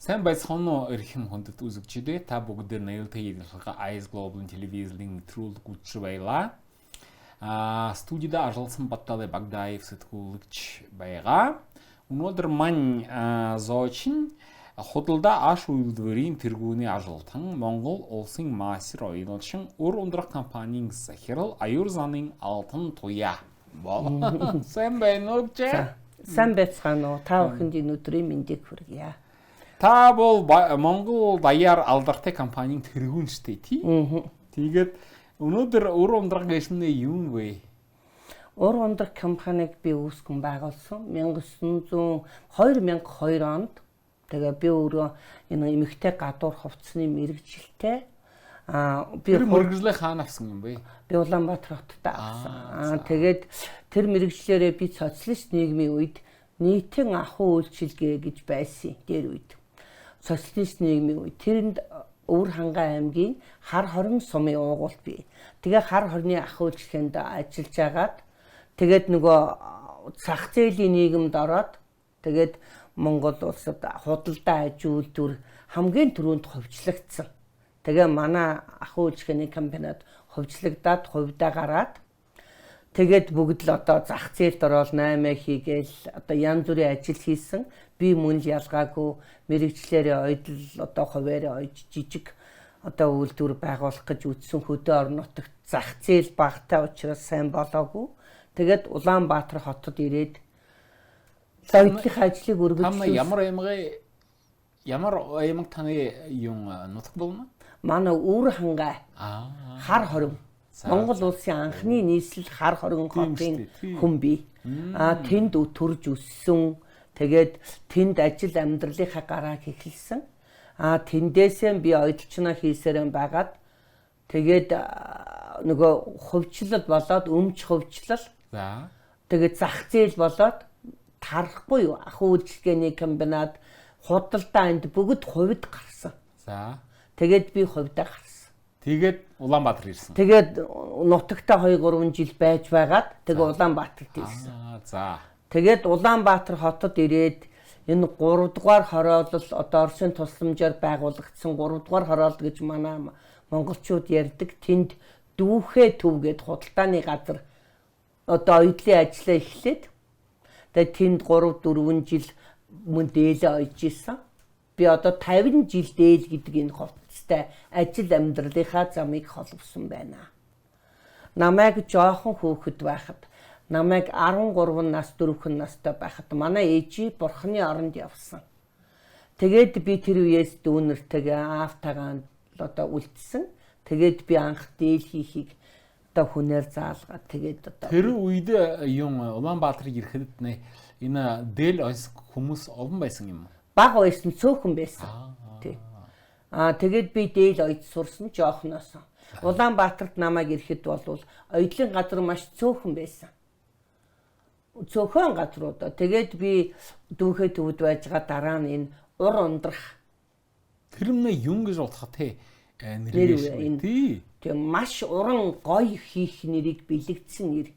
Сайн байцгаана уу эрхэм хүндэт үзэгчид ээ. Та бүгдээр нээлттэй ярилцлага Eyes Global телевизийн нэвтрүүлэг үзэж байлаа. Студида ажилласан Батталай Багдаев сэтгүүлч байгаа. Өнөөдөр мань зочин худалдаа аш үйлдвэрийн тэргүүний ажилтан Монгол улсын мастер оюутлчин Ур ундрах компанийн захирал Аюур занын Алтан Туяа. Бол. Сайн байна уу гэж? Сайн байцгаана уу? Та бүхэнд энэ өдрийн мэндийг хүргье. Та бол Монгол даяар алдартай компанийн тэргүүн шүү дээ, тий? Тэгээд өнөөдөр Ур ундрах гэсэн нь юу вэ? Ур ундрах компаниг би үүсгэн байгуулсан 1900 2002 онд. Тэгээ би өөрөө энэ эмэгтэй гадуур хувцсны мэргэжилтэй. Би тэр мэргэжлээ хаана авсан юм бэ? Би Улаанбаатар хотод авсан. Тэгээд тэр мэргэжлээрээ би социалист нийгмийн үед нийтийн ахуй үйлчилгээ гэж байсан дээр үед. Социалист нийгмийн үед тэрэнд Өвөр хангай аймгийн Хар хорин сумын уугуулт бий. Тэгээ Хар хорны ах үйлчлэгэнд ажиллаж агаад тэгээд нөгөө зах зээлийн нийгэмд ороод тэгээд Монгол улсад худалдаа аж үйлдвэр хамгийн түрүүнд хувьчлагдсан. Тэгээ манай ах үйлчлэгээний комбинат хувьчлагдаад хувьдаа гараад тэгээд бүгд л одоо зах зээлд ороод 8 хийгээл одоо янз бүрийн ажил хийсэн. Би мөн л ялгаагүй мэрэгчлэрээ ойдол одоо хуваараа ойж жижиг одоо үйлдвэр байгуулах гэж үтсэн хөдөө орон нутагт зах зээл багатай учраас сайн болоогүй. Тэгээд Улаанбаатар хотод ирээд логидлын ажлыг өргөжлүүлсэн. Ямар аймаг ямар аймаг таны юм нутаг болно? Манай Өвөр хангай. Хар хорин. Монгол улсын анхны нийслэл Хар хорин хотын хүн би. Тэнд төрж өссөн. Тэгээд тэнд ажил амьдралынхаа гарааг эхэлсэн. Тэндээсээ би ойдолчноо хийсээрэн байгаад тэгээд нөгөө хувьчлал болоод өмч хувьчлал. За. Тэгээд зах зээл болоод тарахгүй ах үйлчилгээний комбинат худалдаа энд бүгд хувьд гарсан. За. Тэгээд би хувьдаа гарсан. Тэгээд Улаанбаатар ирсэн. Тэгээд нутагтаа 2-3 жил байж байгаад тэгээ Улаанбаатарт ирсэн. За. Тэгээд Улаанбаатар хотод ирээд энэ 3 дугаар хороолол одоо Оросын тусламжаар байгуулагдсан 3 дугаар хороолол гэж манай монголчууд ярьдаг. Тэнд дүүхээ төв гээд худалдааны газар одоо оюутлын ажлаа эхлээд тэгээд тэнд 3-4 жил мөн дээлээ ойж исэн. Би одоо 50 жил дээл гэдэг энэ хувцастай ажил амьдралынхаа замыг холбосон байна. Намайг жоохон хүүхэд байхад намайг 13 нас 4 настай байхад манай ээжи бурхны оронд явсан. Тэгээд би тэр үеэс дүүнэртэйгээ аавтайгаа одоо үлдсэн. Тэгээд би анх дээл хийхийг одоо хүнээр заалгаад тэгээд одоо тэр үед юм Улаанбаатарыг ирэхэд энэ дээл ойс хүмүүс олон байсан юм уу? Бага байсан, цөөхөн байсан. Тий. Тэгээд би дээл ойд сурсан жоохноос. Улаанбаатарт намайг ирэхэд бол оюутлын газар маш цөөхөн байсан. Цөөхөн газруудаа. Тэгээд би дүүхээ төвд байж байгаа дараа нь энэ ур ундрах. Тэр нь юм гэж бодох те нэр энэ. Тий. Тэгээ маш уран гоё хийх нэрийг бэлэгдсэн нэр.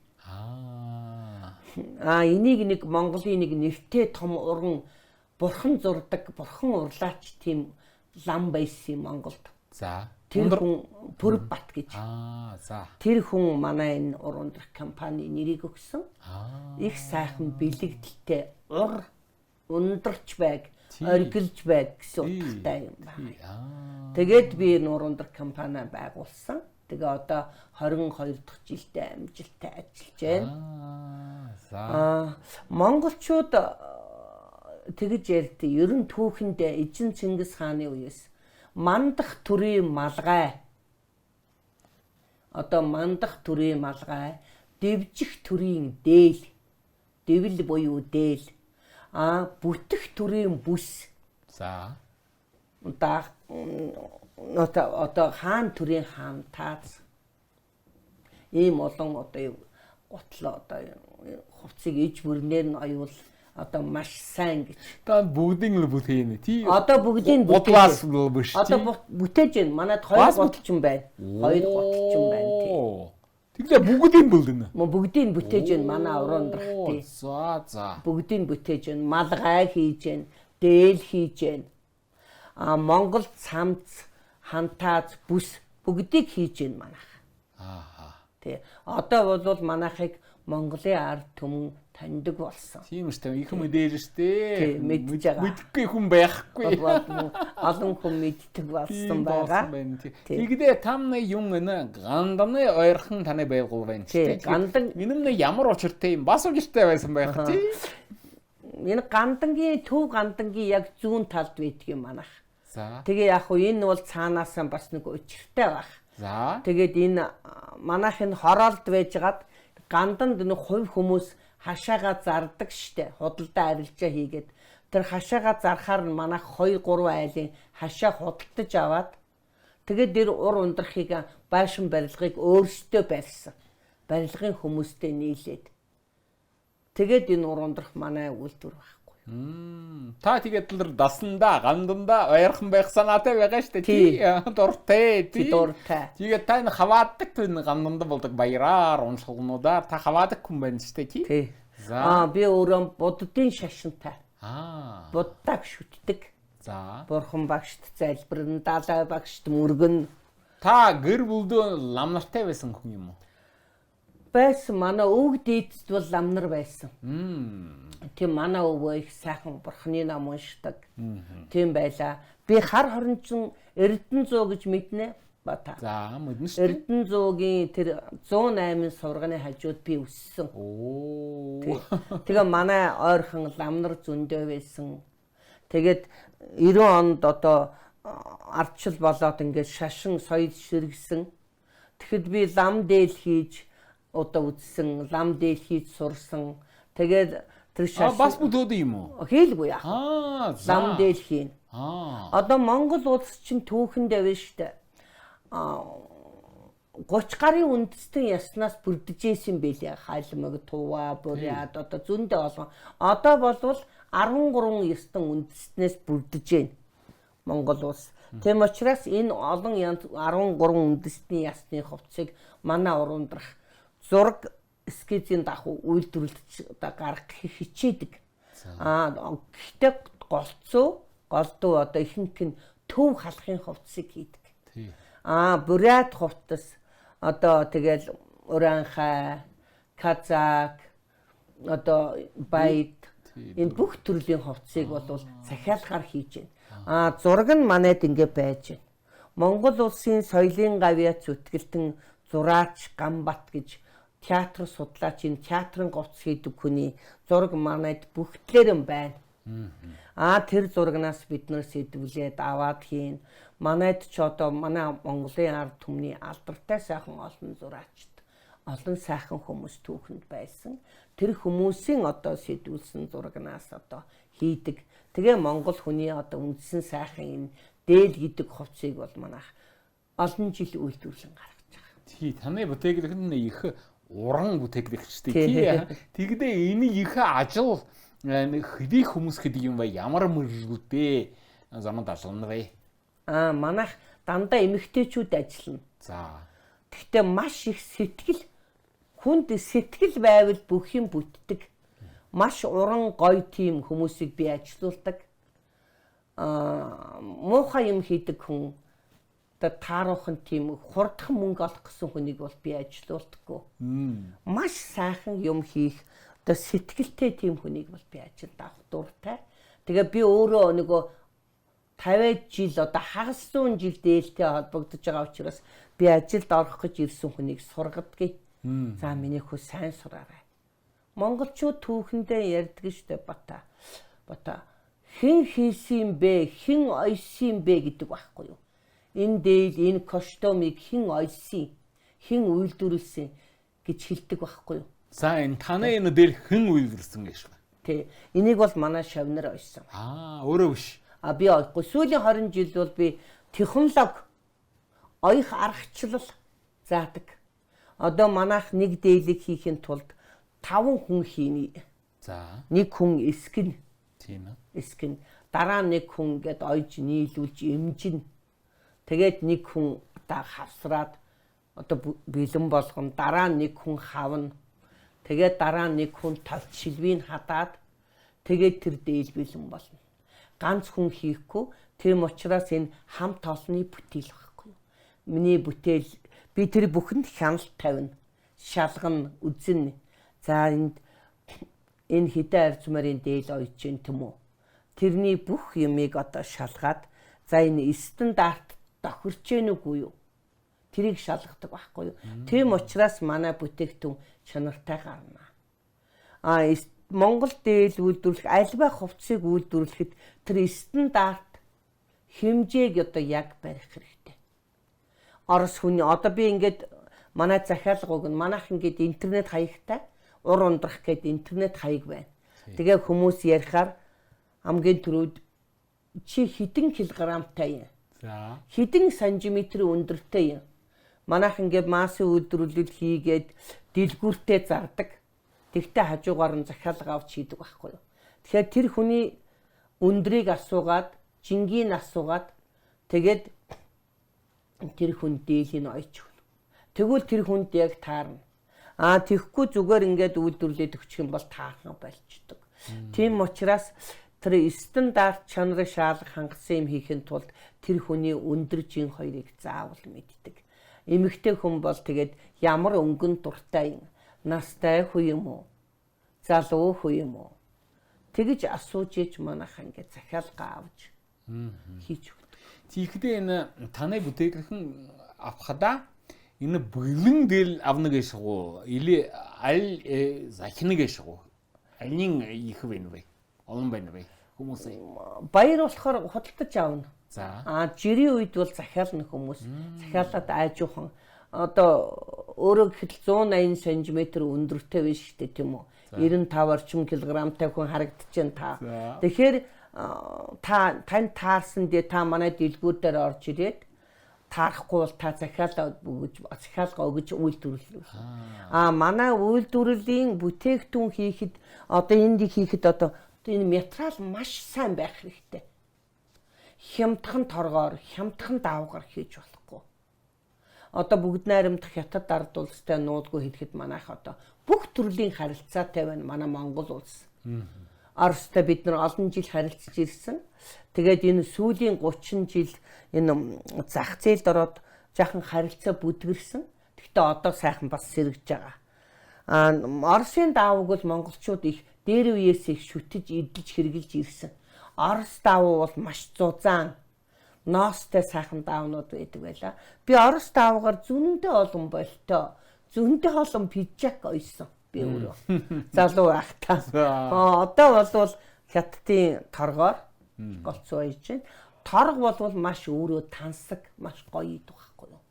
Энийг нэг Монголын нэг нэртэй том уран бурхан зурдаг, бурхан урлаач тийм лам байсан юм Монголд. За. Тэр хүн Пүрбат гэж. За. Тэр хүн манай энэ Ур ундрах компани нэрийг өгсөн. Их сайхан бэлэгдэлтэй ур ундарч байг, оргилж байг гэсэн утгатай юм байна. Тэгээд би энэ Ур ундрах компани байгуулсан. Тэгээ одоо 22 дахь жилдээ амжилттай ажиллаж байна. За. Монголчууд тэгж ярьд. Ер нь түүхэндээ Эжин Чингис хааны үеэс мандах төрийн малгай. Одоо мандах төрийн малгай, дэвжих төрийн дээл, дэвэл буюу дээл, бүтэх төрийн бүс. За. Одоо хаан төрийн хаан тааз. Ийм олон одоо гутлаа одоо хувцсыг иж бүрнээр нь оюул одоо маш сайн гэж. Та бүгдийг л бүтээнэ тий. Одоо бүгдийг бүтээн. Биш. Одоо бүтээж байна. Манад 2 гуталчин байна. 2 гуталчин байна тий. Тэглээ бүгдийг бэлдэнэ. Мөн бүгдийг бүтээж байна. Манай Ур ундрах тий. За за. Бүгдийг бүтээж байна. Малгай хийж байна. Дээл хийж байна. Монгол цамц, хантааз, бүс бүгдийг хийж гин манайх. Аа. Тий. Одоо бол манайхыг Монголын ард түмэн таньдаг болсон. Тийм шүү дээ. Их мэдээж шүү дээ. Тий, мэдж байгаа. Мэдхгүй хүн байхгүй. Олон хүн мэддэг болсон байгаа. Тэгдээ там нэг юм энэ ганданы ойрхон таны байгуул байна шүү дээ. Гандан энэ нь ямар учиртай юм? Бас учиртай байсан байх тий. Энэ гандангийн төв гандангийн яг зүүн талд байдаг юм манайх. За. Тэгээ яг хуу энэ бол цаанаасаа бас нэг учиртай байх. За. Тэгээд энэ манайх энэ хороолд байжгаад ганданд нэг хувь хүмүүс хашаага зардаг штэ. Худалдаа арилжаа хийгээд тэр хашаага зархаар нь манайх 2 3 айлын хашаа худалдаж аваад тэгээд тэр ур ундрахыг байшин барилгыг өөрсдөө барьсан. Барилгын хүмүүстэй нийлээд. Тэгээд энэ ур ундрах манай үйлдвэр байхгүй. Та тэгээд тэр дасанда, ганданда ойрхон байх санаатай байгаа штэ тий. Дуртай тий. Дуртай. Тэгээд та энэ хаваадаг тэр ганданда болдог баяраар, уншлагнуудаар та хаваадаг хүн байна штэ тий. Тий. За. Би өөрөө буддын шашинтай. Аа. Буддаг шүтдэг. За. Бурхан багшд залбирна, далай багшд мөргөн. Та гэр бүлдөө лам нартай байсан хүн юм уу? Байсан. Манай өвөг дээдсд бол лам нар байсан. Тийм манай өвөө их сайхан бурхны ном уншдаг. Тийм байлаа. Би хар хорончин Эрдэнэ зуу гэж мэднэ бата. За мэднэ шүү. Эрдэнэ зуугийн тэр 108 сурганы хажууд би өссөн. Оо. Тэгээ манай ойрхон лам нар зөндөө байсан. Тэгээд 90 онд одоо ардчил болоод ингээд шашин соёл ширгсэн. Тэгэхэд би лам дээл хийж одоо үзсэн, лам дээл хийж сурсан. Тэгээд тэр шашин бас бүдөөд юм уу? Хийлгүй яах. Аа, лам дээл хийн. Аа. Одоо Монгол улс чинь түүхэндээ биш үү? 30 гарын үндэстэн яснаас бүрдэж исэн байлээ. Хайлмаг, Тува, Бурят одоо зөндөө олон. Одоо болвол 13 ястан үндэстнээс бүрдэж байна Монгол улс. Тийм учраас энэ олон янз 13 үндэстний ясны хувцсыг манай урундрах зураг эскизийн дагуу үйлдвэрлэж одоо гаргах хичээдэг. Аа гэхдээ голцоо голдуу одоо ихэнх нь төв халахын хувцсыг хийдэг. Аа бурят хувцас одоо тэгэл ураанхай, казак, одоо баяд энэ бүх төрлийн хувцсыг бол захиалгаар хийж байна. Аа зураг нь манайд ингэ байж байна. Монгол улсын соёлын гавьяат зүтгэлтэн зураач Гамбат гэж театр судлаач энэ театрын говц хийдэг хүний зураг манайд бүгдлэр нь байна. Аа тэр зурагнаас бид нар сэтгүүлээд аваад хийн. Манайд ч одоо манай Монголын ард түмний алдартай сайхан олон зураачд, олон сайхан хүмүүс түүхэнд байсан. Тэр хүмүүсийн одоо сэтгүүлсэн зурагнаас одоо хийдэг. Тэгээ Монгол хүний одоо үндсэн сайхан энэ дээл гэдэг хувцсыг бол манайх олон жил үйлдвэрлэн гаргаж байгаа. Тий, таны бүтээглэх нь их уран бүтээглэгчтэй тий. Тэгдээ энэ их ажил хэдий хүмүүс гэдэг юм ба ямар мөрөлдөө замд ажиллана вэ? Аа манайх дандаа эмэгтэйчүүд ажиллана. За. Гэхдээ маш их сэтгэл хүнд сэтгэл байвал бүх юм бүтдэг. Маш уран гоё тийм хүмүүсийг би ажилуулдаг. Аа муухай юм хийдэг хүн одоо тааруухан тийм хурдхан мөнгө олох гэсэн хүнийг бол би ажилуулдаггүй. Маш сайхан юм хийх одоо сэтгэлтэй тийм хүнийг бол би ажилд авах дуртай. Тэгээ би өөрөө нөгөө 50 жил одоо хагас зуун жил дээлтэй холбогдож байгаа учраас би ажилд орох гэж ирсэн хүнийг сургадгийг. За миний хүү сайн сураарай. Монголчууд түүхэндээ ярьдаг штэ бата. Бата хэн хийсэн юм бэ? Хэн ойсон юм бэ гэдэг байхгүй юу? Энэ дээл, энэ костюмыг хэн ойсон, хэн үйлдвэрлэсэн гэж хэлдэг байхгүй юу? За энэ таны энэ дээл хэн үйлдвэрлэсэн гэж байна? Тий. Энийг бол манай шавнар ойсон. Аа, өөрөө биш. А би ойхгүй. Сүүлийн 20 жил бол би технологи оёх аргачлал заадаг. Одоо манайх нэг дээлийг хийхин тулд 5 хүн хийнэ. За. Нэг хүн эскэн. Тийм ээ. Эскэн. Дараа нэг хүн ингээд ойж нийлүүлж эмжин. Тэгээд нэг хүн одоо хавсраад одоо бэлэн болгоно. Дараа нэг хүн хавна. Тэгээд дараа нэг хүн тавч шилвийг хадаад тэгээд тэр дээл бэлэн болно. Ганц хүн хийхгүй. Тийм учраас энэ хамт олонны бүтээл байхгүй юу? Миний бүтээл би тэр бүхэнд хяналт тавина. Шалгана, үзнэ. За энд энэ хэдэн арзмарын дээл ойж гин тэм үү? Тэрний бүх юмыг одоо шалгаад за энэ стандарт тохирч гэнэ үгүй юу? Тэрийг шалгадаг байхгүй юу? Тийм учраас манай бүтээгдэхүүн чанартай гарна. А Монгол дээл үйлдвэрлэх альва хувцсыг үйлдвэрлэхэд тэр стандарт хэмжээг одоо яг барих хэрэгтэй. Орос хүний одоо би ингээд манай захиалга өгнө. Манайх ингээд интернет хаягтай ур ундрах гээд интернет хаяг байна. Тэгээ хүмүүс ярихаар хамгийн түрүүд чи хэдэн килограммтай юм? За. Хэдэн сантиметр өндөртэй юм? Манайх ингээд массын үйлдвэрлэл хийгээд дэлгүүртээ зардаг. Тэгтээ хажуугаар нь захиалга авч хийдэг байхгүй юу? Тэгэхээр тэр хүний өндрийг асуугаад, жингийг асуугаад тэгээд тэр хүн дээлийг ойч өгнө. Тэгвэл тэр хүнд яг таарна. Аа тэгэхгүй зүгээр ингээд үйлдвэрлээд өгчих юм бол таархан болчдөг. Тийм учраас тэр стандарт чанарын шаалга хангасан юм хийхин тулд тэр хүний өндөр жин хоёрыг заавал мэддэг. Эмэгтэй хүн бол тэгээд ямар өнгөн дуртай юм? Настай хүү юм уу? Залуу хүү юм уу? Тэгж асууж иж манайхан ингээд захиалга авч хийж өгдөг. Тэгэхдээ энэ таны бүтээгдэхүүн авахада энэ бэлэн дээл авна гэж уу? Или аль захина гэж уу? Алин их вэ вэ? Олон байна вэ? Хүмүүс баяр болохоор худалдаж авна. За. А жирийн үед бол захиална хүмүүс. Захиалаад аажуухан одоо өөрөө гэхэд 180 см өндөртэй биш шүү дээ, тийм үү? 95 орчим килограммтай хүн харагдчихээн та. Тэгэхээр та тань таарсан дээ та манай дэлгүүр дээр орж ирээд таарахгүй бол та захиалаа өгөж захиалга өгөж үйлдвэрлэх. Аа манай үйлдвэрлэлийн бүтээгдэхүүн хийхэд одоо энд хийхэд одоо энэ материал маш сайн байх хэрэгтэй. Хямдхан торгоор, хямдхан давгаар хийж болохгүй. Одоо бүгд найрамдах хятад ард улстай нуулгүй хэлэхэд манайх одоо бүх төрлийн харилцаатай байна манай Монгол улс. Оростой бид нар олон жил харилцаж ирсэн. Тэгээд энэ сүүлийн 30 жил энэ зах зээлд ороод жаахан харилцаа бүдгэрсэн. Гэхдээ одоо сайхан бас сэргэж байгаа. Аа Оросын даавууг бол монголчууд их дээр үеэс их шүтэж эдэлж хэрглэж ирсэн. Орос даавуу бол маш зузаан ноостой сайхан даавнууд байдаг байлаа. Би Орос даавуугаар зөндөө олон болтой, зөндөө олон пиджак ойсон би өөрөө. Залуу байхдаа. Одоо болвол хятадын торгоор голцоо ойж байна. Торг болвол маш өөрөө тансаг, маш гоё идэх байхгүй юу?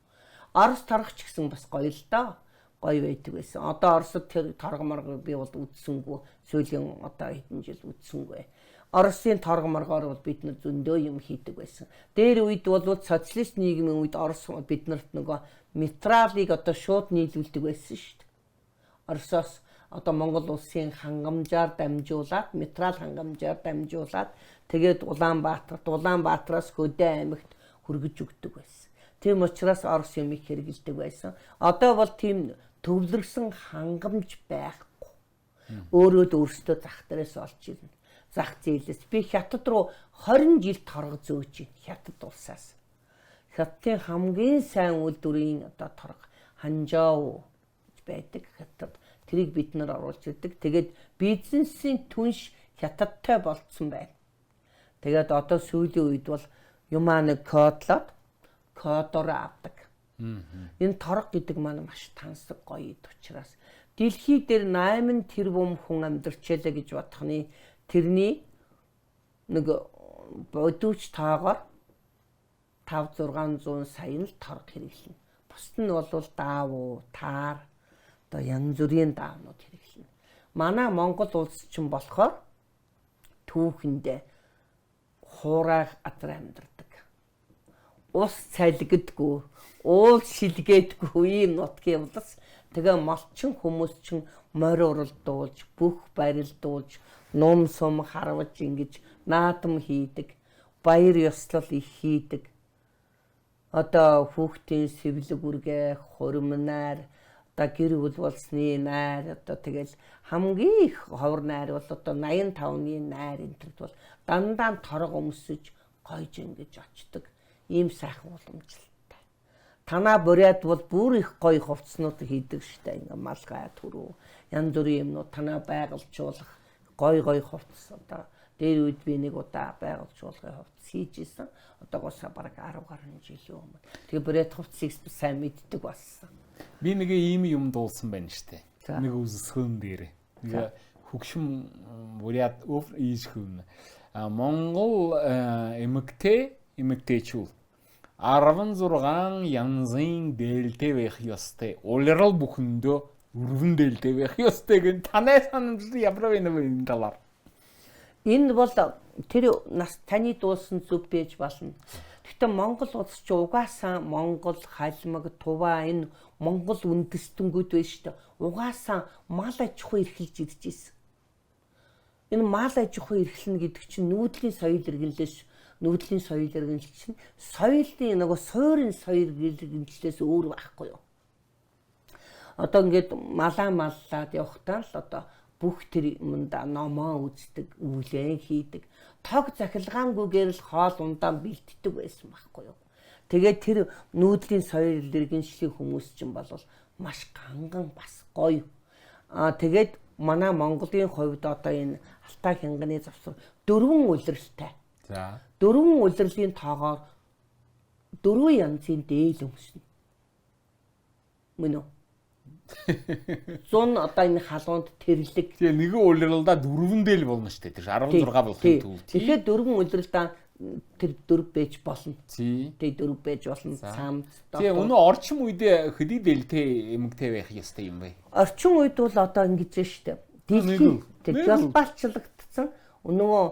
Орос торгоч гэсэн бас гоё л доо. Гоё байдаг байсан. Одоо Оросд тэр торг морг би бол үдсэнгүү. Сүүлийн одоо хэдэн жил үдсэнгүй. Оросын торг моргоор бол бид нар зөндөө юм хийдэг байсан. Дээр үед бол социалист нийгмийн үед Орос биднэрт нөгөө материалыг одоо шууд нийлүүлдэг байсан шүү дээ. Оросоос одоо Монгол улсын хангамжаар дамжуулаад, материал хангамжаар дамжуулаад тэгээд Улаанбаатарт, Улаанбаатараас Хөдөө аймагт хүргэж өгдөг байсан. Тийм учраас Орос юм их хэрэгэлдэг байсан. Одоо бол тийм төвлөрсөн хангамж байхгүй. Өөрөө л өөрсдөө зах дээрээс олж ирнэ. Зах зээлээс би хятад руу 20 жил торго зөөж байна. Хятад улсаас. Хятадын хамгийн сайн үйлдвэрийн одоо торго Ханжоу гэж байдаг хятад. Тэрийг бид нар оруулж ирдэг. Тэгээд бизнесийн түнш хятадтай болцсон байна. Тэгээд одоо сүүлийн үед бол юмаа нэг кодлоод кодоор авдаг. Энэ торго гэдэг маань маш тансаг гоё ид учраас дэлхий дээр 8 тэрбум хүн амьдарч байлаа гэж бодохны тэрний нэг бодвч тоогоор 5 600 сая л торго хэрэглэнэ. Бусд нь бол даавуу, таар одоо янз бүрийн даавнууд хэрэглэнэ. Манай Монгол улс чинь болохоор түүхэндээ хуурай газар амьдардаг. Ус цалгидгүй, уул шилгээдгүй ийм нутгийн улс. Тэгээ молчин хүмүүс чинь морь уралдуулж, бүх барилдуулж, нум сум харваж ингэж наадам хийдэг, баяр ёслол их хийдэг. Одоо хүүхдийн сэвлэг үргээ, хурмнаар, Одоо гэр бүл болсны найр, одоо тэгэл хамгийн их ховор найр бол одоо 85-ны найр энэ төрд бол дандаа торго өмсөж гойж ингэж очдог. Ийм сайхан уламжлалтай. Танаа Бурят бол бүр их гоё хувцснууд хийдэг штэ, ингээ малгай түрүү янз бүрийн юмнууд танаа байгальчуулах гой гой хувцс. Одоо дээр үед би нэг удаа байгальчуулгын хувцс хийж исэн. Одоогоос бараг 10 гаруй жилийн өмнө. Тэгээ Бурят хувцсыг сайн мэддэг болсон. Би нэг ийм юм дуулсан байна штэ. Нэг үзсгэн дээр. Нэг хөгшин Бурят өв ийшхүн. Монгол эмэгтэй эмэгтэйчүүл 16 янзын дээлтэй байх ёстой. Улирал бүхэндөө өргөн дээлтэй байх ёстой гэн танай санамжлал ямар вэ энэ талаар? Энэ бол тэр нас таны дуулсан зүг байж болно. Гэхдээ Монгол улс чи угаасаа Монгол, Халмаг, Тува энэ Монгол үндэстэнгүүд байж шүү дээ. Угаасаа мал аж ахуй эрхэлж ирж ирсэн. Энэ мал аж ахуй эрхлэнэ гэдэг чинь нүүдлийн соёл иргэнлээс, нүүдлийн соёл иргэншил чинь соёлын нөгөө суурин соёл иргэншлээс өөр байхгүй юу? Одоо ингээд малаа маллаад явахтаа л одоо бүх тэр юмда номоо үздэг, үлэн хийдэг. Тог захилгаангүйгээр л хоол ундаа бэлддэг байсан байхгүй юу? Тэгээд тэр нүүдлийн соёл иргэншлийн хүмүүс чинь бол маш ганган бас гоё. Аа тэгээд манай Монголын хувьд одоо энэ Алтай хянганы завсар 4 улиралтай. За. 4 улирлын тоогоор 4 янзын дээл өмснө. Мөн үү? Зун одоо энэ халуунд тэрлэг. Тэгээ нэгэн улиралдаа 4 дээл болно шүү дээ. Тэр 16 болохын тулд. Тэгэхээр 4 улиралдаа тэр 4 байж болно. Тий. Тэгээ 4 байж болно. Цамц. Тэгээ өнөө орчин үедээ хөдий дээлтэй эмэгтэй байх ёстой юм бэ? Орчин үед бол одоо ингэж шүү дээ. Дэлхий тэг глобалчлагдсан. Нөгөө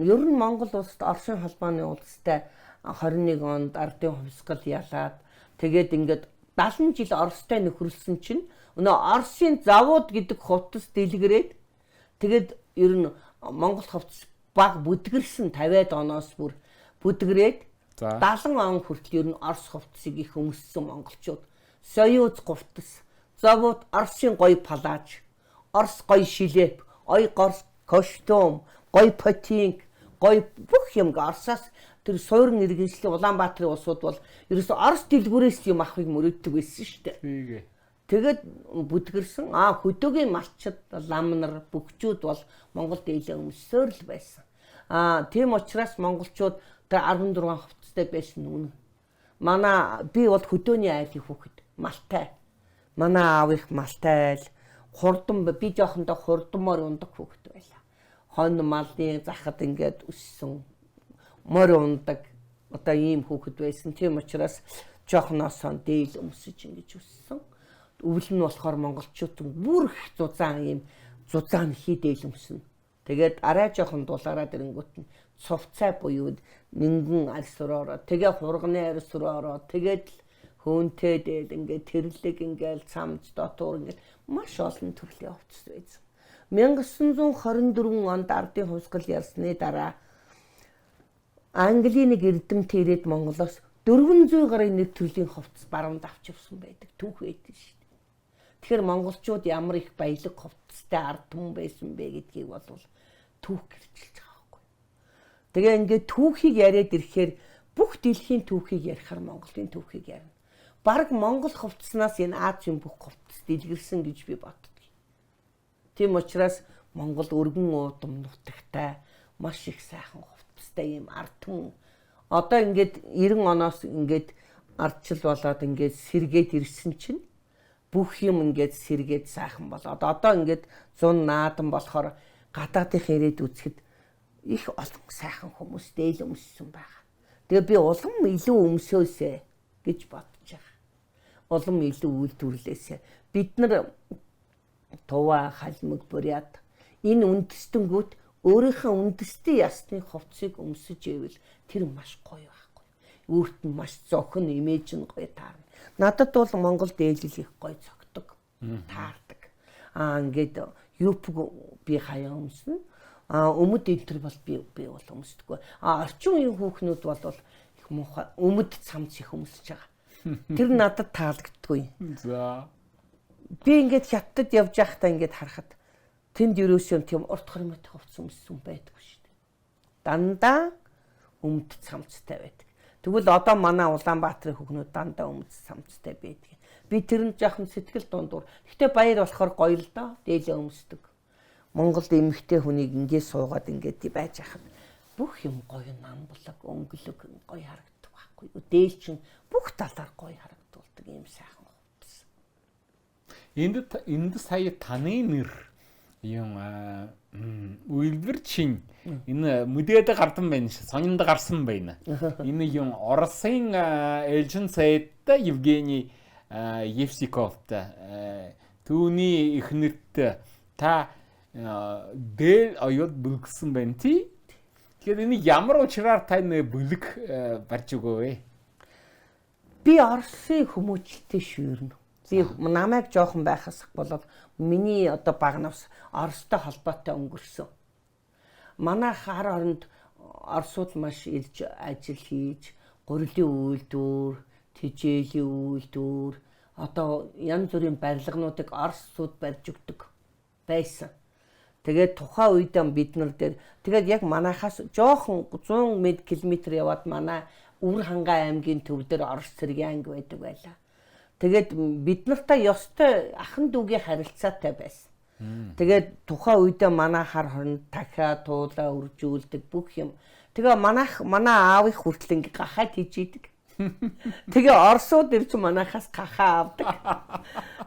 ер нь Монгол улсад Оросын холбооны улстай 21 онд ардын хувьсгал ялаад тэгээд ингээд 70 жил Оростой нөхөрлсөн чинь өнөө Оросын завууд гэдэг хувцас дэлгэрээд тэгээд ер нь Монгол хувцас баг бүдгэрсэн 50-ад оноос бүр бүдгэрээд 70 он хүртэл ер нь Орос хувцсыг их өмссөн монголчууд. Союз хувцас, завууд, Оросын гоё палаж, Орос гоё шилеп, ой горс костюм, гоё ботинк, гоё бүх юм Оросоос тэр суурин иргэншлийн Улаанбаатарын улсууд бол ерөөсөө Орос дэлгүүрээс юм авахыг мөрөөддөг байсан шүү дээ. Тэгээ. Тэгээд бүдгэрсэн. Аа хөдөөгийн малчид, лам нар, бөхчүүд бол Монгол дээлээ өмсөөр л байсан. Аа тийм учраас монголчууд тэр 16 хувцастай байсан үнэн. Манай би бол хөдөөний айлын хүүхэд, малтай. Манай аав их малтай айл. Хурдан би жоохондоо хурдан морь ундаг хүүхэд байлаа. Хонь малын захад ингээд өссөн. Морь ундаг одоо ийм хүүхэд байсан. Тийм учраас жоохноосоо дээл өмсөж ингэж өссөн. Өвөл нь болохоор монголчууд бүр их зузаан ийм зузаан хий дээл өмснө. Тэгээд арай жоохон дулаараад ирэнгүүт нь цувцай буюу нингэн арьс руу ороод тэгээ хурганы арьс руу ороод тэгээд л хөөнтэй дээл ингээд тэрлэг ингээд цамц дотуур ингээд маш олон төрлийн хувцас байсан. 1924 онд ардын хувьсгал ялсны дараа Английн нэг эрдэмтэн ирээд Монголоос 400 гаруй нэг төрлийн хувцас баруунд авч явсан байдаг. Түүх байдаг шүү дээ. Тэгэхээр монголчууд ямар их баялаг хувцастай ард түмэн байсан бэ гэдгийг бол түүх гэрчилж байгаа байхгүй. Тэгээ ингээд түүхийг яриад ирэхээр бүх дэлхийн түүхийг ярихаар Монголын түүхийг ярина. Бараг Монгол хувцаснаас энэ Азийн бүх хувцас дэлгэрсэн гэж би боддог. Тийм учраас Монгол өргөн уудам нутагтай маш их сайхан хувцастай ийм ард түмэн. Одоо ингээд 90 оноос ингээд ардчил болоод ингээд сэргээд ирсэн чинь бүх юм ингээд сэргээд сайхан болоод одоо ингээд зун наадам болохоор гадаадынх ирээд үзэхэд их олон сайхан хүмүүс дээл өмссөн байгаа. Тэгээ би улам илүү өмсөөсэй гэж бодож байгаа. Улам илүү үйлдвэрлээсэй. Бид нар Тува, Халмаг, Бурят энэ үндэстэнгүүд өөрийнхөө үндэстэн ясны хувцсыг өмсөж ивэл тэр маш гоё байхгүй. Өөрт нь маш зохин, имиж нь гоё таарна. Надад бол Монгол дээлэл их гоё цогтөг, таардаг. Аа ингээд юпг би хаяа өмснө. Аа өмд энтер бол би бол өмсдөггүй. Аа орчин үеийн хүүхнүүд бол их муухай өмд цамц их өмсөж байгаа. Тэр надад таалагддаггүй. За. Би ингээд Хятадд явж байхдаа ингээд харахад тэнд ерөөсөө тийм урт хормойтой хувцас өмссөн байдаггүй шүү дээ. Дандаа өмд цамцтай байдаг. Тэгвэл одоо манай Улаанбаатарын хүүхнүүд дандаа өмд цамцтай байдаг. Би тэрэнд жоохон сэтгэл дундуур. Гэхдээ баяр болохоор гоё л доо. Дээлээ өмсдөг. Монголд эмэгтэй хүнийг ингээд суугаад ингээд байж хахад бүх юм гоё намблаг, өнгөлөг гоё харагддаг байхгүй юу? Дээл чинь бүх талаар гоё харагдуулдаг юм сайхан хувцас. Энд сая таны нэр юм үйлдвэрчин энэ мэдээд гардан байна. Сонинд гарсан байна. Энэ юм Оросын элчин сайд Евгений Евсиковт түүний эхнэрт та дээл оёод бэлгсэн байна тий. Тэгэхээр энэ ямар учраар тань бэлэг барьж өгөө вэ? Би Оросын хүмүүжлэлтэй шүүрнэ. Би намайг жоохон байхаас болоод миний одоо баг навс Оростой холбоотой өнгөрсөн. Манай хар оронд Оросууд маш ирж ажил хийж, гурилын үйлдвэр, тэжээлийн үйлдвэр, одоо янз бүрийн барилгануудыг Оросууд барьж өгдөг байсан. Тэгээд тухайн үед бид нар дээр тэгээд яг манайхаас жоохон 100 км яваад манай Өвөр хангай аймгийн төв дээр Орос цэргийн анги байдаг байлаа. Тэгээд бид нартай ёстой ахан дүүгийн харилцаатай байсан. Тэгээд тухайн үедээ манай хар хорнд дахиа туулаа үржүүлдэг бүх юм. Тэгээ манай аавын хүртэл ингээ гахаа тийжийдэг. Тэгээ Оросууд ирж манайхаас гахаа авдаг.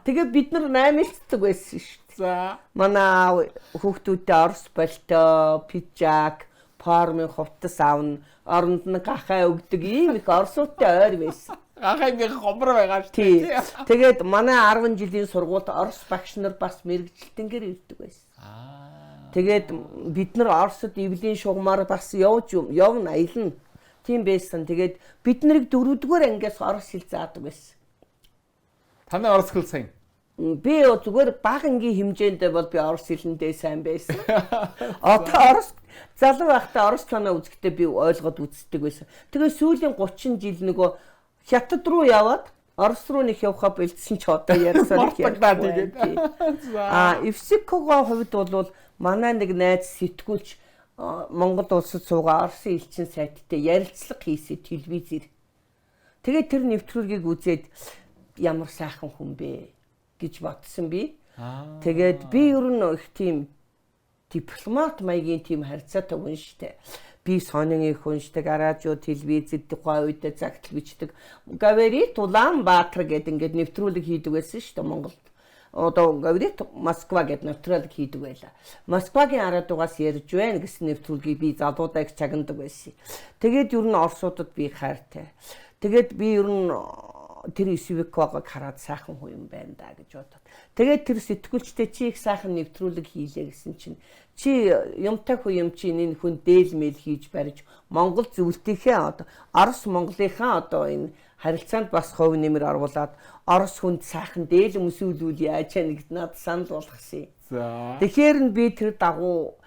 Тэгээ бид нар наймилцдаг байсан шүү дээ. За. Манай аав хүүхдүүдээ Орос болтой, пижак, формын хувцас авна, оронд нь гахаа өгдөг ийм их Оросуудтай ойр байсан. Гахаа ингээ гомор байгаа шүү дээ. Тэгээд манай 10 жилийн сургуульд Орос багш нар бас мэрэгжилтэнгээр ирдэг байсан. Тэгээд бид нар Оросд эвлийн шугамар бас явж явна аялна. Тийм байсан. Тэгээд бид нарыг дөрөвдүгээр ангиас Орос хэл заадаг байсан. Таны Орос хэл сайн? Би зүгээр бага ангийн хэмжээнд бол би Орос хэлэндээ сайн байсан. Одоо Орос залуу байхдаа Орос кино үзэхдээ би ойлгоод үздэг байсан. Тэгээ сүүлийн 30 жил нөгөө Хятад руу яваад Орос руу нэг явхаа бэлдсэн ч одоо ярьсаар их ярьдаг. Аа, Евсикогоо хувьд бол манай нэг найз сэтгүүлч Монгол улсад суугаа Оросын элчин сайттай ярилцлага хийсэн телевизээр. Тэгээд тэр нэвтрүүлгийг үзээд ямар сайхан хүн бэ гэж бодсон би. Тэгээд би ер нь их тийм дипломат маягийн тийм харьцаатай хүн штэ. Би сонин их уншдаг, радио, телевизэд тухайн үедээ загтал бичдэг. Говорит Улаанбаатар гэдэг ингээд нэвтрүүлэг хийдэг байсан штэ Монголд. Одоо говорит Москва гэдэг нэвтрүүлэг хийдэг байлаа. Москвагийн радиогоос ярьж байна гэсэн нэвтрүүлгийг би залуудаа их чагнадаг байсан. Тэгээд ер нь Оросуудад би хайртай. Тэгээд би ер нь тэр Исвикогыг хараад сайхан хүн юм байна да гэж бодоод. Тэгээд тэр сэтгүүлчтэй чи их сайхан нэвтрүүлэг хийлээ гэсэн чинь чи юмтай хүн юм чи энэ хүн дээл мэл хийж барьж Монгол зөвлөлтийнхээ одоо Орос Монголынхаа одоо энэ харилцаанд бас хувь нэмэр оруулаад Орос хүнд сайхан дээл өмсүүлүүл яаж яа нэгд над санал болгосон. За. Тэгэхээр нь би тэр дагуу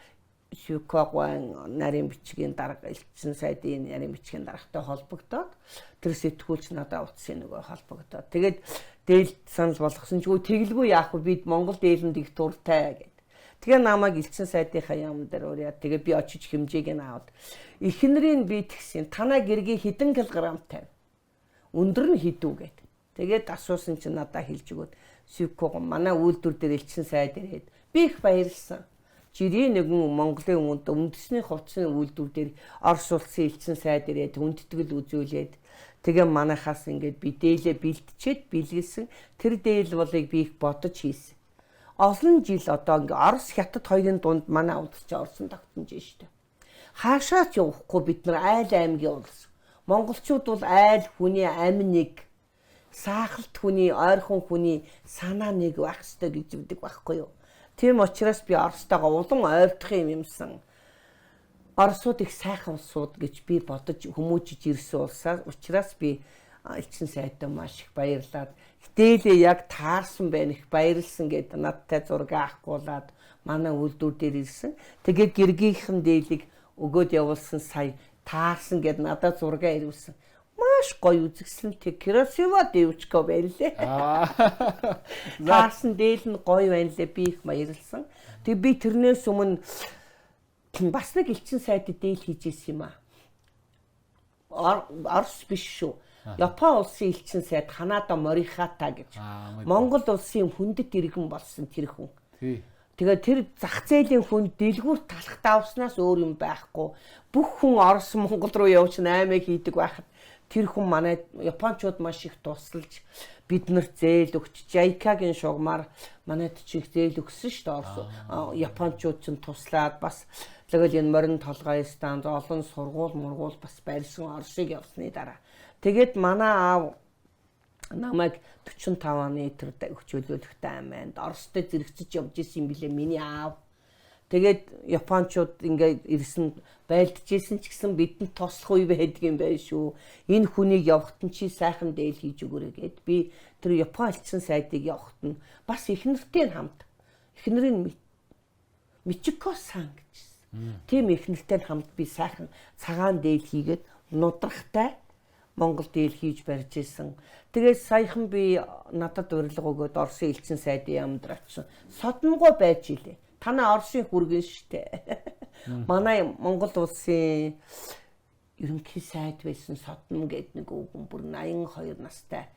Шикагоын нарийн бичгийн дарга, элчин сайдын нарийн бичгийн даргатай холбогдоод тэр сэтгүүлч надад утсын нөгөө холбогдоод тэгээд дээл санал болгосон ч үгүй тэгэлгүй яах вэ, бид Монгол дээлэнд их дуртай гэд. Тэгээ намайг элчин сайдынхаа яам дээр урьяа. Тэгээ би очиж хэмжээг нь аваад эхнэрийг би тэгсэн. Танаа гэргийн хэдэн килограмтай? Өндөр нь хэдүү гэд. Тэгээд асуусан чинь надад хэлж өгөөд Шикаго манай үйлдвэр дээр элчин сайд ирээд би их баярлсан. Жирийн нэгэн Монголын хүнд үндэсний хувцсны үйлдвэр дээр Орос улсын элчин сайд ирээд хүндэтгэл үзүүлээд тэгээ манайхаас ингээд би дээлээ бэлтчихэд бэлгэлсэн. Тэр дээл болыг би их бодож хийсэн. Олон жил одоо ингээд Орос Хятад хоёрын дунд манай улс чи орсон тогтнож штэ. Хаашаа ч явахгүй бид нар айл аймгийн улс. Монголчууд бол айл хүний амь нэг, саахалт хүний, ойрхон хүний санаа нэг байх ёстой гэж үздэг байхгүй юу? Тийм учраас би Оростойгоо улам ойртох юм юмсан. Оросууд их сайхан улсууд гэж би бодож хүмүүжиж ирсэн улсаас учраас би элчин сайдаа маш их баярлаад дээлээ яг таарсан байна их баярлсан гэд надтай зураг авахгуулаад манай үйлдвэр дээр ирсэн. Тэгээд гэргийнхэн дээлийг өгөөд явуулсан сая таарсан гэд надад зураг ирүүлсэн. Маш гоё үзэсгэлэнтэй красиво девочка байлээ. Таарсан дээл нь гоё байна лээ. Би их баярлсан. Тэгээ би тэрнээс өмнө бас нэг элчин сайдад дээл хийж исэн юм аа. Орос биш шүү. Япон улсын элчин сайд Ханада Морихата гэж. Монгол улсын хүндэт иргэн болсон тэр хүн. Тэгээ тэр зах зээлийн хүн дэлгүүр талах давснаас өөр юм байхгүй. Бүх хүн Орос Монгол руу явж 8 хийдэг байхад тэр хүн манай японочууд маш их тусалж биднэрт зээл өгч JICA-гийн шугамар манайд чи их зээл өгсөн шүү дээ. Орос японочууд ч туслаад бас тэгэл энэ морин толгой станц олон сургууль мургуул бас барьсан Оросыг явсны дараа. Тэгээд манай аав намайг 45 оны тэр хөгжүүлүүлэхтэй айманд Оростой зэрэгцэж явж исэн юм билээ миний аав. Тэгээд японочууд ингээд ирсэн байлдажсэн ч гэсэн бидэнд туслах үе байдаг юм байна шүү. Энэ хүнийг явахт нь чи сайхан дээл хийж өгөөрэй гэд би тэр Япон элчин сайдыг явахт нь бас эхнэртэй хамт эхнэрийн Мичико сан гэжсэн. Тийм эхнэртэй хамт би сайхан цагаан дээл хийгээд нудрахтай Монгол дээл хийж барьж исэн. Тэгээд саяхан би надад урилга өгөөд Оросын элчин сайдын яамд очсон. Содонгой байж илээ. Танай Оросын хүргэн штэ. Манай Монгол улсын ерөнхий сайд байсан Содон гэдэг нэг өвгөн бүр 82 настай.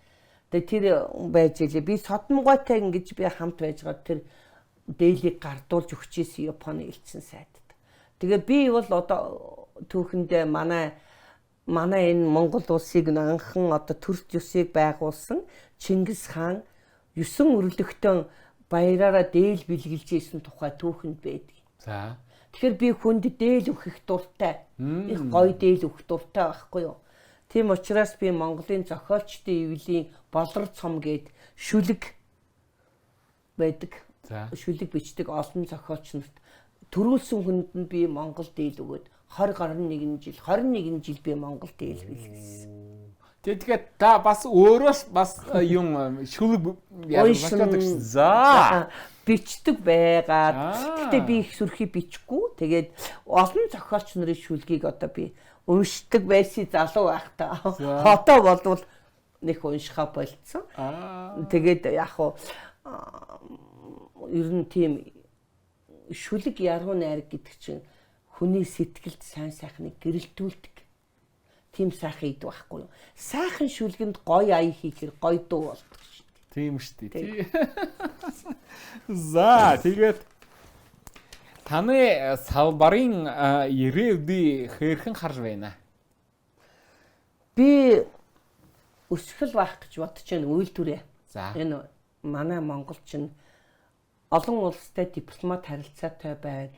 Тэгээд тэр байж илээ. Би Содонгойтой ингэж би хамт байж байгаа тэр дээлийг гардуулж өгч исэн Японы элчин сайдад. Тэгээ би бол одоо түүхэндээ манай энэ Монгол улсыг анхан одоо төрт ёсыг байгуулсан Чингис хаан 9 өрлөгтөн баяраараа дээл бэлгэлж исэн тухай түүхэнд байдаг. За. Тэгэхээр би хүнд дээл өгөх дуртай. Их гоё дээл өгөх дуртай байхгүй юу? Тийм учраас би Монголын зохиолчдын ивлийн болор цом гээд шүлэг байдаг. За. Шүлэг бичдэг олон зохиолч нарт төрүүлсэн хүнд нь би Монгол дээл өгөөд 20 21 жил 21 жил би Монгол дээл бэлгэлсэн. Тэгэхээр та бас өөрөөс бас юм шүлэг ялгаадаг. За. Бичдэг байгаад. Гэхдээ би их сүрхий бичихгүй. Тэгээд олон зохиолч нарын шүлгийг одоо би уншдаг байсан залуу байхдаа. Одоо болвол нэг уншихаа болцсон. Тэгээд яг хуу ер нь тийм шүлэг яруу найраг гэдэг чинь хүний сэтгэлд сайн сайхныг гэрэлтүүлдэг. Тийм сайхан идэх байхгүй юу? Сайхан шүлгэнд гоё ая хийхээр гоё дуу болдог шүү дээ. Тийм шүү дээ. За, тэгээд таны салбарын ирээдүй хэрхэн харж байна? Би өсгөл байх гэж бодож байна үйлдвэрээ. За. Энэ манай Монгол чинь олон улстай дипломат харилцаатай байна.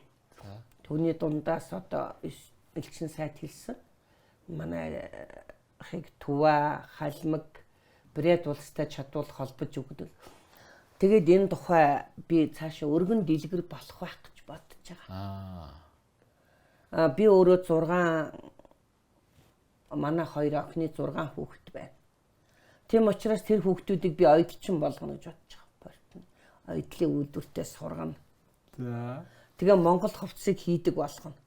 Түүний дундаас одоо элчин сайд хэлсэн. Манай хэг Түва, Халмаг, Бред улстай чадвал холбож өгдөг. Тэгээд энэ тухай би цаашаа өргөн дэлгэр болох байх гэж бодож байгаа. Би өөрөө 6 манай хоёр охины 6 хүүхэд байна. Тийм учраас тэр хүүхдүүдийг би оёдчин болгоно гэж бодож байгаа. Оёдлын үйлдвэртээ сургана. За. Тэгээ Монгол хувцсыг хийдэг болгоно.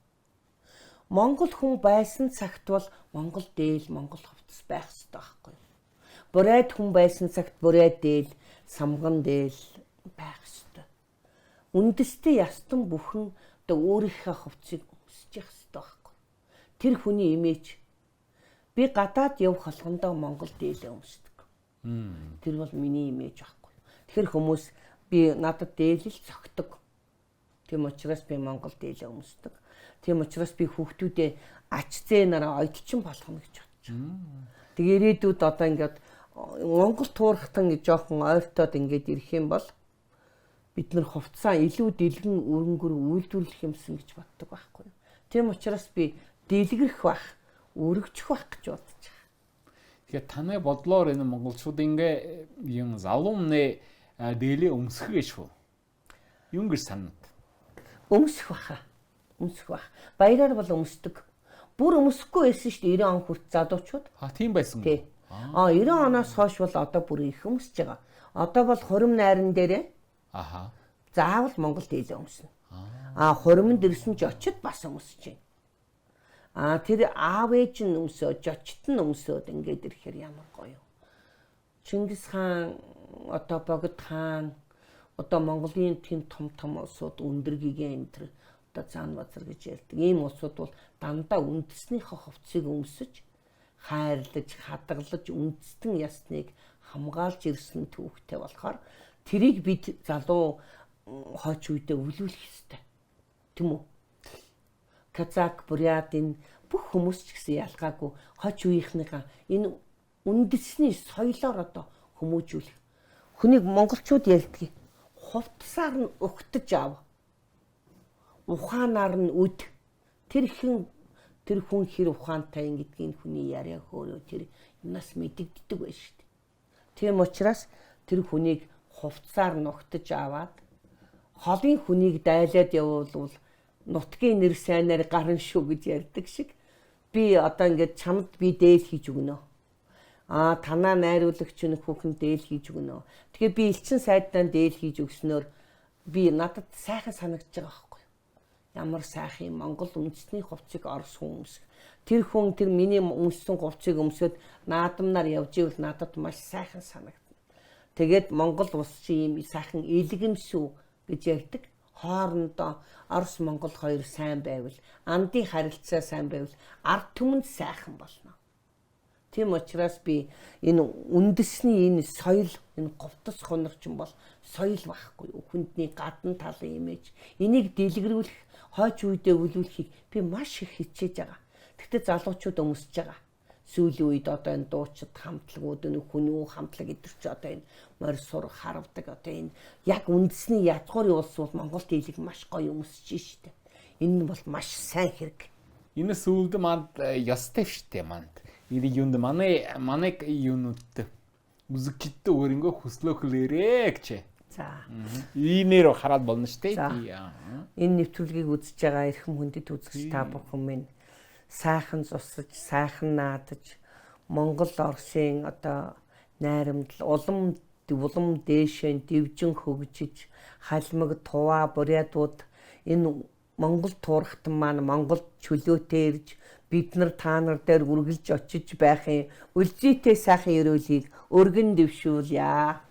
Монгол хүн байсан цагт бол Монгол дээл, Монгол хувцас байх ёстой байхгүй юу? Бурайд хүн байсан цагт бурайд дээл, самган дээл байх ёстой. Үндэстэн ястан бүхэн одоо өөрийнхөө хувцсыг өмсөж явах ёстой байхгүй юу? Тэр хүний имиж. Би гадаад явах болгондоо Монгол дээлээ өмсдөг. Тэр бол миний имиж байхгүй юу? Тэгэхээр хүмүүс би надад дээлэл цогтөг. Тийм учраас би Монгол дээлээ өмсдөг. Тийм учраас би хүүхдүүдээ ач зээ нараа оёдчин болгоно гэж бодож байна. Тэгээ ирээдүйд одоо ингээд Монгол туурхтан гэж жоохон ойртоод ингээд ирэх юм бол бид нар хувцсаа илүү дэлгэн өрөнгөр үйлдвэрлэх юмсан гэж боддог байхгүй юу. Тийм учраас би дэлгэрэх байх, өргөжих байх гэж бодож байгаа. Тэгэхээр таны бодлоор энэ монголчууд ингээ юм залуумны дээлээ өмсөх гэж шүү. Юм гэж санаад. Өмсөх баха. Өмсөх бах. Баяраар бол өмсдөг. Бүр өмсөхгүй байсан шүү дээ 90 он хүрт залуучууд. А тийм байсан. Тий. А 90 оноос хойш бол одоо бүр их өмсөж байгаа. Одоо бол хурим найран дээрээ. Аха. Заавал Монгол дээлээ өмснө. А хуримд ирсэн ч очид бас өмсөж байна. А тэр аав ээж нь өмсөө, жочт нь өмсөөд ингээд ирэхээр ямар гоё. Чингис хаан, одоо Богд хаан, одоо Монголын тийм том том улсууд өндөр гигэн энэ төр одоо Заан базар гэж ярьдаг. Ийм улсууд бол дандаа үндэснийхээ хувцсыг өмсөж, хайрлаж, хадгалж, үндэстэн ясныг хамгаалж ирсэн түүхтэй болохоор тэрийг бид залуу хойч үедээ өвлүүлэх ёстой. Тийм үү? Казак, Бурят энэ бүх хүмүүс ч гэсэн ялгаагүй хойч үеийнхнийхээ энэ үндэсний соёлоор одоо хүмүүжүүлэх. Хүнийг монголчууд ярьдаг. Хувцсаар нь угтаж ав. Ухаанаар нь үд. Тэр хэн тэр хүн хэр ухаантай юм гэдгийг хүний яриа хөөрөө тэр юмнаас мэдэгддэг байж шүү дээ. Тийм учраас тэр хүнийг хувцсаар нь угтаж аваад холын хүнийг дайлаад явуул нутгийн нэр сайнаар гарна шүү гэж ярьдаг шиг би одоо ингээд чамд би дээл хийж өгнө. Аа танаа найруулагч нь хүүхэн дээл хийж өгнө. Тэгэхээр би элчин сайдаа дээл хийж өгснөөр би надад сайхан санагдаж байгаа байхгүй юу? Ямар сайхан юм Монгол үндэсний хувцсыг Орос хүн өмсөх. Тэр хүн тэр миний өмссөн хувцсыг өмсөд наадамнаар явж ивэл надад маш сайхан санагдана. Тэгээд Монгол улс чи ийм сайхан илгэмсүү гэж ярьдаг. Хоорондоо Орос Монгол хоёр сайн байвал, андын харилцаа сайн байвал ард түмэнд сайхан болно. Тийм учраас би энэ үндэсний энэ соёл, энэ говтос хонорч бол соёл байхгүй. Хүндний гадна талын имиж. Энийг дэлгэрүүлэх, хойч үедээ өвлүүлэхийг би маш их хичээж байгаа. Гэхдээ залуучууд өмсөж байгаа. Сүүлийн үед одоо энэ дуучид хамтлагууд, энэ хүнүү хамтлаг эдэр чи одоо энэ морь сур харавдаг одоо энэ яг үндэсний язгуурын улс бол Монголд илэг маш гоё өмсөж штэ. Энэ нь бол маш сайн хэрэг. Энэ сүүлд манд ёстой штэ манд. Энэ юунд манай манай юунууд үзэгчдээ өөрөнгөө хүслөөхлээрээ гэж. За. Иймээр хараад болно штэ. Энэ нэвтрүүлгийг үзэж байгаа эрхэм хүндэт үзэгч та бүхэн минь сайхан зусаж, сайхан наадаж Монгол Оросын одоо найрамдал улам улам дээшээ дивжин хөгжиж халмаг, туваа, бурятууд энэ Монгол туурхтан маань Монголд чөлөөтэй ирж бид нар та нар дээр үргэлж очиж байхын үлзийтэй сайхан ерөөлийг өргөн дэвшүүлье.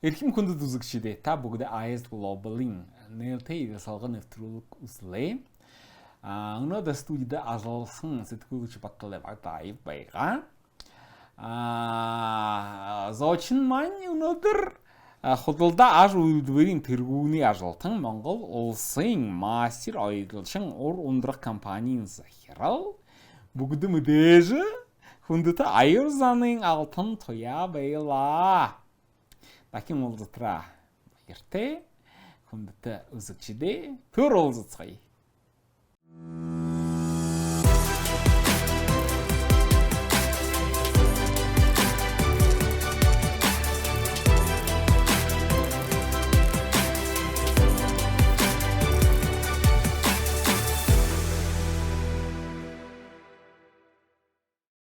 Эрхэм хүндэт үзэгчдээ та бүгд IS Global-ын нээлттэй салган нэвтрүүлэг үзлээ. Өнөөдөр студид ажилласан сэтгүүлч Батлай Багдаев байгаа. Зочин маань өнөөдөр худалдаа аж үйлдвэрийн тэргүүний ажилтан Монгол улсын мастер оюутлчин ур ундрах компанийн захирал бүгд мэдээж хүндэт аюур заны алтан туяа байлаа. Дахин уулзтраа. Баяртай хүндэт үзэгчдээ түр уулзацгаая.